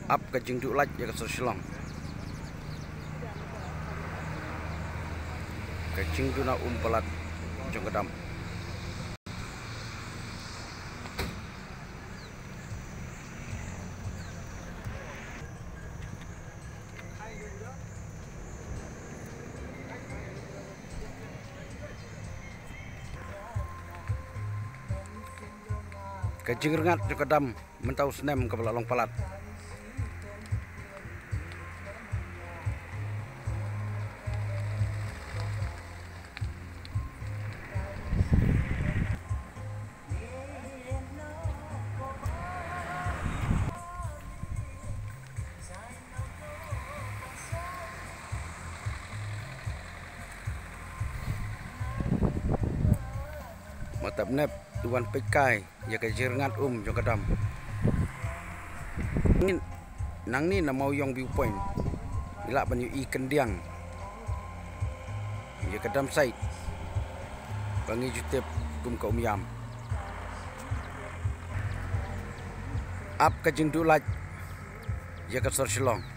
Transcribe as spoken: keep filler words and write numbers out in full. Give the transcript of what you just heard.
Ap ka jingduh lait ïa ka sor Shillong. Ka jingduna um palat jong ka dam. Ka jingrngat jong ka dam mynta u snem kaba la long palat. Matap nep, u wan peit kai ïa ka jingrngat um jong ka dam. Nangne na Mawïong View Point ngi lah ban ïohi khyndiat ïa ka dam site ba ngi ju tip kum ka Umïam. Ap ka jingduh lait ïa ka sor Shillong.